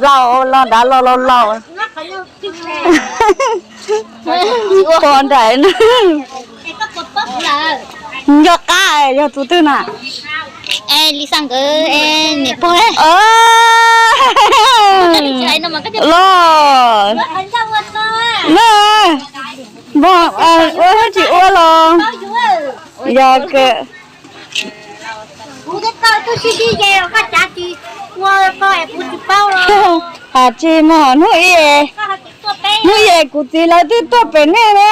Laus los nrad los laus laus. Pom nraim na. Nco qab yog tus twg na? Li xaj nkawd niam pog. Los na, ua tsis ua los yog has tsis mog hnub ib, hnub ib kuv txiv lawv twb tuaj pem nej ne.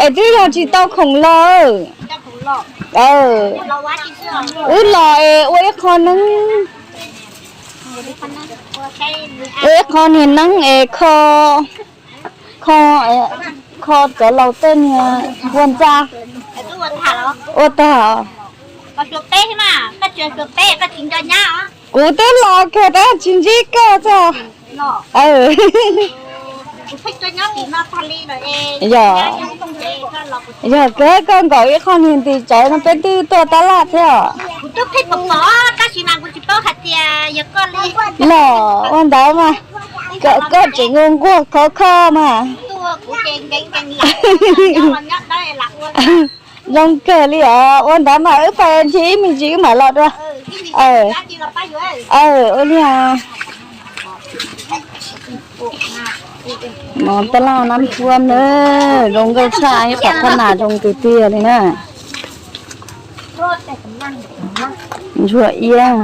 Es twb yog tsis tau khoom los. Wb los es ua ib qho neeb, ua ib qho niag neeb es kho, kho, kho cov laus tej niag ua ntxa, ua tag. Kuv twb los kawg tab tsis ntsib koj txog. Yog, yog kawg koj nkaum ib qho niag nti tsawv no peb twb tuaj tab laj thiab os. Los ua ntawd mas, koj tseem nquag khov kho mas. Zoo kawg li os, ua ntawd mas wb pais nthi ib me ntsis wb mam los dua. Ua li os. Mov tab laj nab thuam na, zoo nkauj tshaj ib qhov qhab nas zoo tiag tiag li na. Ntsuag iab.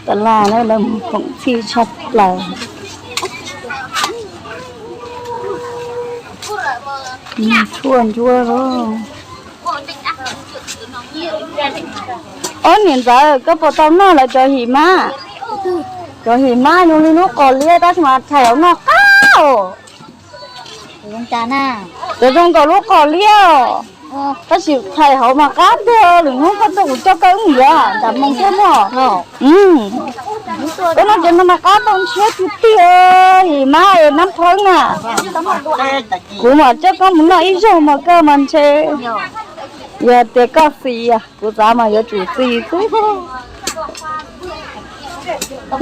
Tab laj na, lawv mus koom txhij tshaj plaws. Tshuaj ntsuab. Ob niam ntxawm, koj puas tau noj lawv cov him mab? Cov him mab zoo li lub qos liab tab sis mas txhais hauv no qab. Cov zoo nkaus lub qos liab os, tab sis txhais hauv mas qab tiag. Lwm hnub koj tuaj kuv coj koj wb mus yuav nram Moos tuaj mog. Koj noj cov no mas qab tau ntshiab tiag tiag, him mab es nab pheeb na. Kuv mam coj koj mus noj ib zaug mas koj mas ntshe, yog tias koj xis, kuv xav mas yuav tsum xis xwb.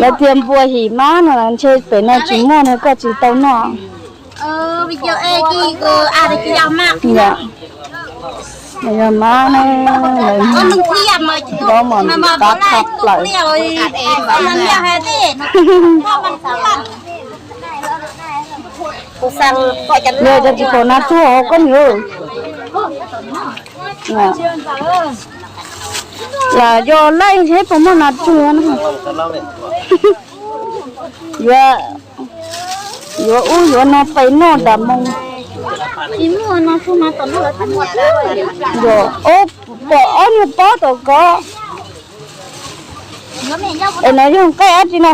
Lawv tias npua him mab no ntshe pem no tsis muaj no koj tsis tau noj. Yog mab ne, lawv dob mos ntxim qab tshaj plaws. Yog cov tsis pom nas tsuag koj niam. Lam yog laij seb puas muaj nas tsuag na. Yuav, yuav ub yuav no pais noj nram Moos. Yog, pom ob niag pob tom ko. Es no yog nqaij dab tsi no?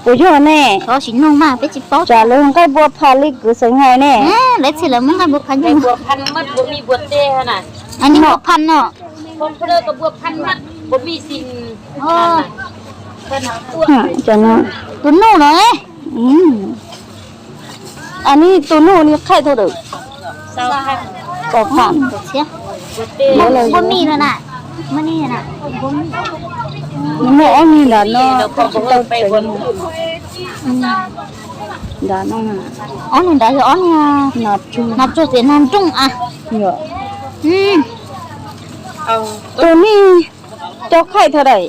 Puas yog ne? Tsam lawv nqaij npua phas li kwv xeev hais ne. Tus nuj no. As ni tus nuj ni qhaij thaum dawm. Muaj ob niag nram no, tsis tau tseev. Nram no, ob niag nrad yog ob niag nas tsuag tias nas nrooj a. Tus nej cov qhaij thaum dawm.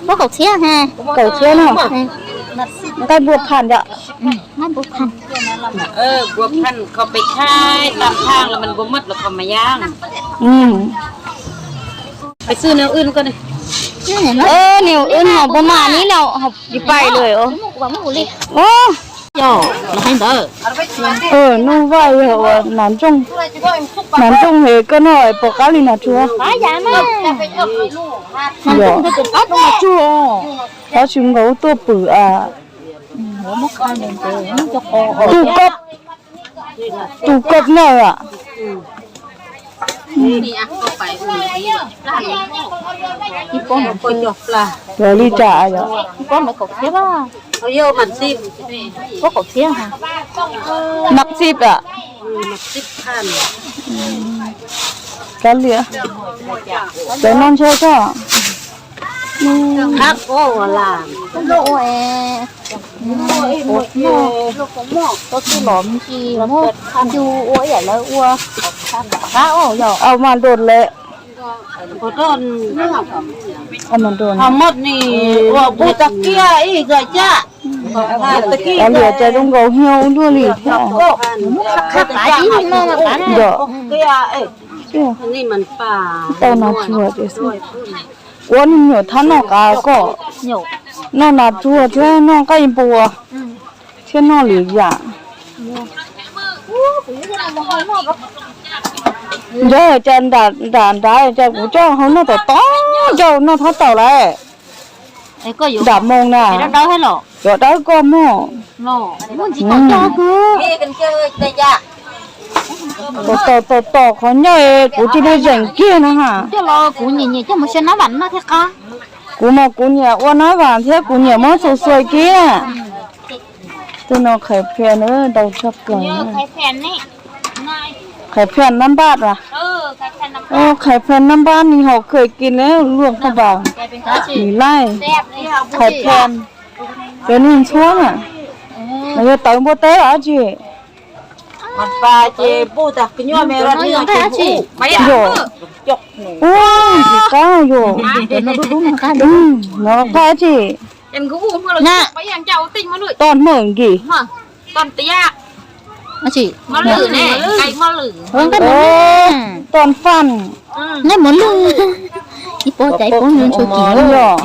Kaum txhiab no. Nqaij npua phas yom. Nws wb no puas mam li no, tsis paib li. Nub vaj yog uas nas nrooj, nas nrooj es koj noj pom qab li nas tsuag. Tab sis nkaus tuaj pwm as. Tus koj, tus koj nawj a. Yog li cas yog? Nab xib a? Kav liam, cov no ntshe koj. Au mas dua lawm. Kav liam, cas zoo nkaus hiau ub luaj li thiab. Yog, tau nas tsuag tias xwb. Ua nyuam thab noj qav koj, noj nas tsuag thiab noj nqaij npua thiab noj lwm yam. Ntawd cas nram nrad cas kuv coj hau noj tom tod, coj noj thab tau lawm. Nram moos na, cov dawb koj mog. Tom tom tom qhov ncauj kuv cia li zeem kiag no ha. Kuv mas kuv nyiam ua nab vam thiab kuv nyiam muab xuas xuas kiag. Tej no khais phias na, ntau tshaj plaws. Khais phias nab npab a. Khais phias nab npab ni hau khaws kiag na luaj qhov npas. Nws laij khais phias, cov niag ntxhuab na, mas yog tawv npua teb los dab tsi. Yog, ua, tsis qab yog, no qab dab tsi. Toj hmawm nkig. Toj faj. Ib pob cas ib pob ntsuag kis yog.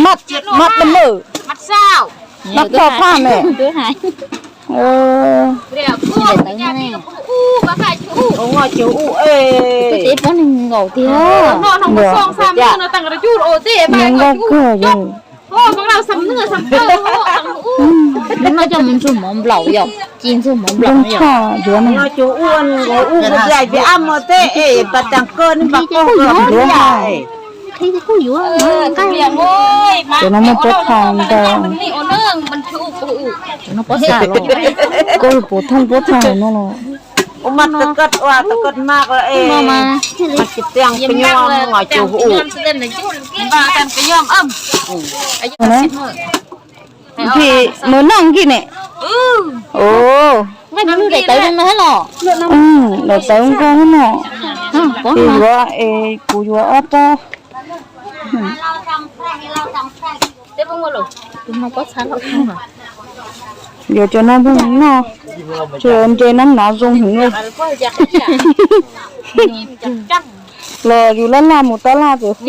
Mab paj lawm, mab toj faj ne. Ib pob neeg nkaus tiag. Nkauj kawg yog. Lub no coj mus ntxuag mov nplaum yom, ci ntxuag mov nplaum yom. Cov no muaj pob txha ntau. Koj puas thooj pob txha no los? Nkig, mawv noj nkig ne. Daim tawv zoo nkauj no. Kuv yuav, kuv yuav ob pob. Yuav cov no noj, cov ntses nab nav zoo heev li. Los yus laj laj mus tab laj ces xwb.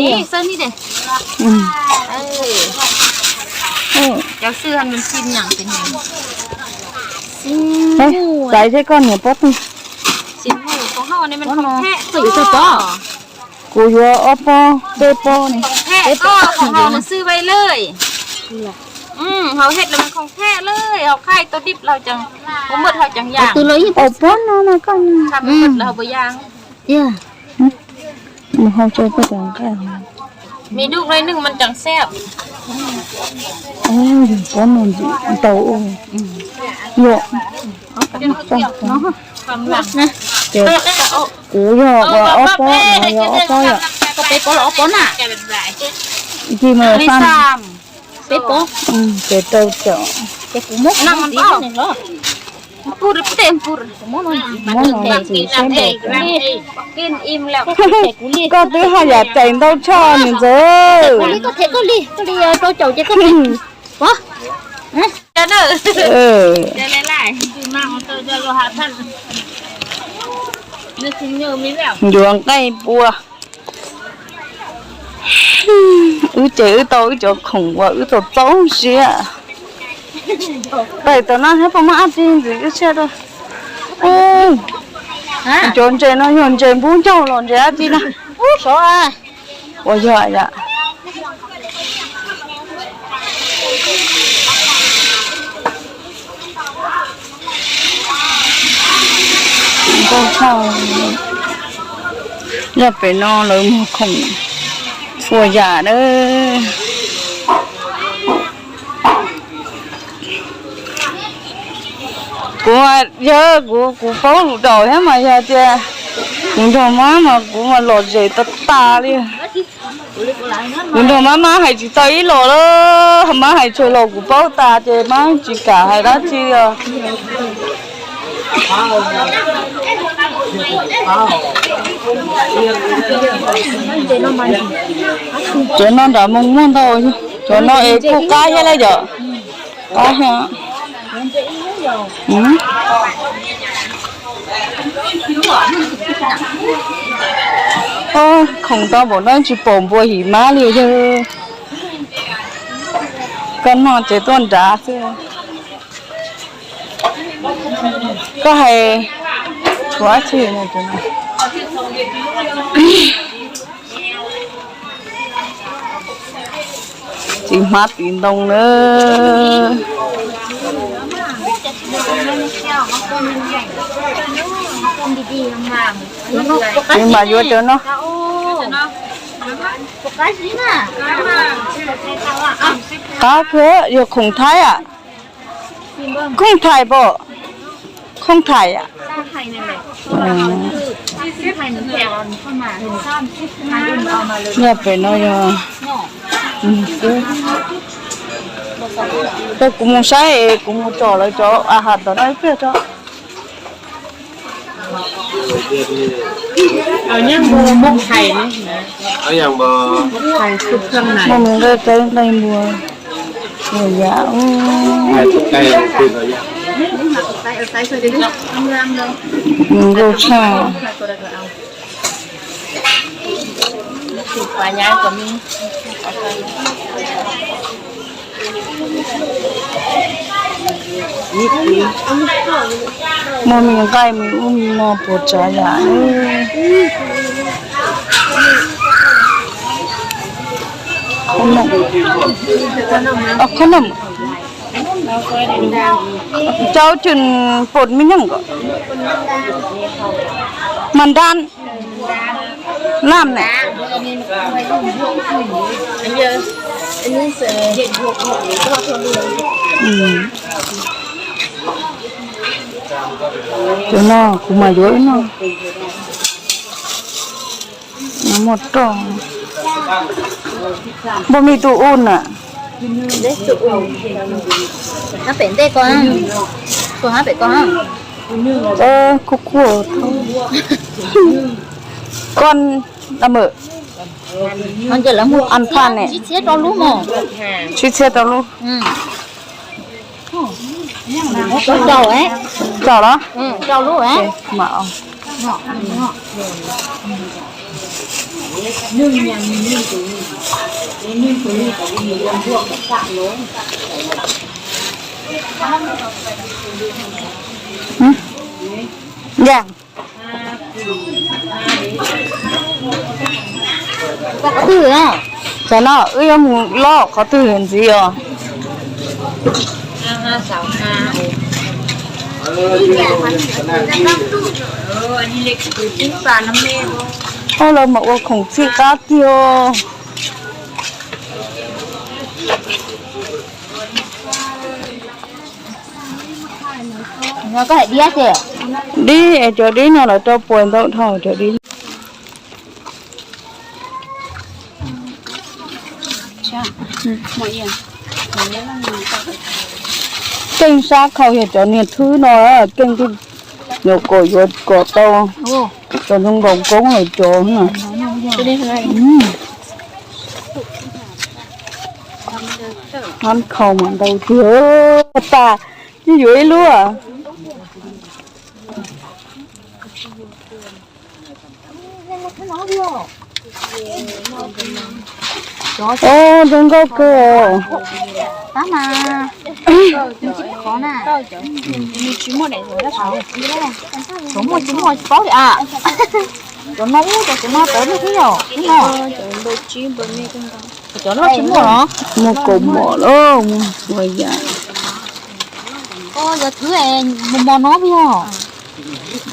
Xaiv seb koj niam pob twg. Kuv yuav ob pob, peb pob ne. Tus los ib pob no no koj. Mus hau tso koj cov nqaij. Pob no ntau ua. Yog, kuv yog ua ob pob, no yog ob pob yom. Ci mus fa. Peb pob. Ces rau cov. Muab no ntxiv seb npaum cas. Koj twb haj yam cais ntau tshaj niam ntxawm. Yuav nqaij pua. Wb ces wb tau wb cov khoom uas wb tau txaus siab. Pais tom no thiab puas muaj dab tsi ntxiv wb tshaj rau. Cov ntses no yog ntses npub ncauj los ntses dab tsi na? Ua yog yom. Yog pem no lawv muag khoom txhua yam na. Kuv, yog kuv, kuv paub lus daus thiab mas yog tias kuv nrog mab mas kuv mas lom zem tas tas li. Kuv nrog mab, mab hais tsis tau ib los lawm, mab hais txhua los kuv paub tas ces mab tsis kam hais dab tsi li os. Cov no nram Moos muaj ntau, cov no es kuj qab thiab lawm yom. Qab thiab. Khoom tau npaum no tsis pom npua him mab li yog. Koj noj ces tuaj nrad xwb. Koj hais tshuav tsi no. Txiv hmab tiv ntoo na. Txiv mam yuav cov no. Qab kawg, yog khoom thaib am? Khoom thaib pom, khoom thaib am? Yog pem no yog, rau kuv mus saib es kuv mus tsom lawv cov a has tom no ib pliag tso. Muaj me nqaij qaib nqaij npua, npua yam, nkauj tshaj. Muaj me nqaij me ub me no puas tsav yam. Khob noom, cov tseem pom me nyeej ko, mas nran, nam ne. Cov no kuv mam yuav ib no. Muaj roj. Npua me tus u na. Hab pem ntej ko, tus hab pem ko. Kuj kuj. Koj, a mawm, an pha ne. Tsib txhiab rau lub. Rau los? Rau lub. Ya. Qhov twg? Tam no wb yuav mus loj qhov twg ntxiv os? Ob, lawv mas ua khoom txhij qab tiag. Dib es cov dib no lawv rau puas ntau dhau cov dib. Keej sab khau yog cov niag thwb no, keej twb nyuam kom yuav kom tau cov zoo nkaus koob lawm cov no. Hab khau mas ntau tiag. Tas, yeej yuav ib lub. Zoo nkauj kawg. Cov muaj tsis muaj tsis paub li a. Cov no ub, cov no tawv lub xwb yom. Cov loj tsis muaj los? Muaj kaus mom los muaj txhua yam. Cov thwb mos mos no yog.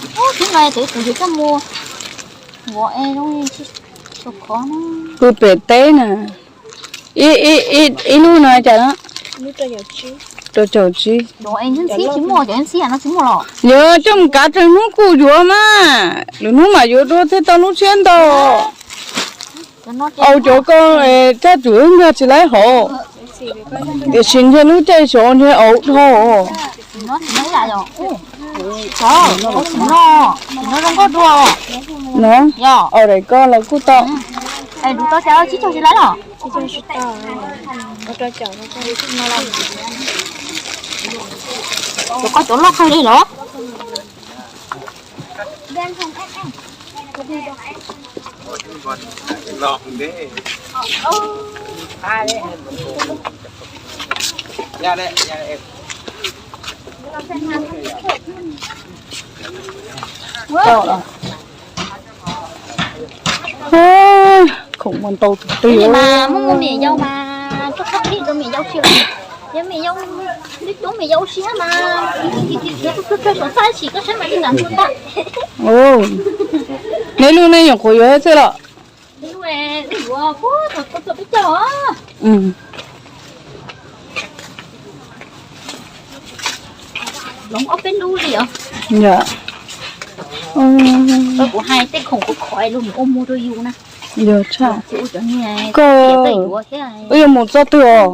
Ub, tib no tus kuv yuav coj mus vov es zoo li tsis tshua khov na. Pw pem teb na. Ib, ib, ib, ib lub no cas no? Rau caum tsib. Ntxhib tsis muaj, cov ntxhib no tsis muaj los? Yog coj mus kav tseem hnub kuj yuav mas, lwm hnub mam yuav dua thiaj tau lub tshiab ntau. Au cov ko, caj tswm nkag tsis laib hauv, tiam sis ntshe lub caij xyov ntshe au dhau. No, au daim ko los kuj tau. Cov ko cov loj kawg li los? Khoom muaj ntau tus twg mas muaj me nyuam yaus mas txhob khib rau me nyuam yaus tsis, yog me nyuam yaus, lub coob me nyuam yaus siab mas, saib tsis koj saib mas tsis kam ntag. Neb lub ne nyuam qhuav yuav xwb los? Yuav peb caug. Hloov ob peb lub li os. Kuv hais tej khoom kuv khov los nws ua muag rau yus na. Yog tshaj. Koj, wb yuav mus txoj twg os?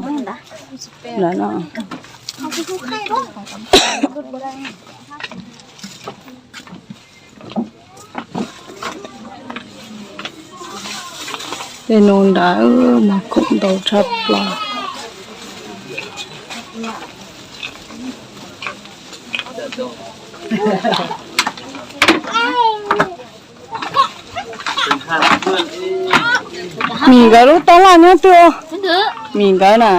Tej no ntawd mas khoom ntau tshaj plaws. Mim nkawd lub tab laj nyob twg? Mim nkawd na.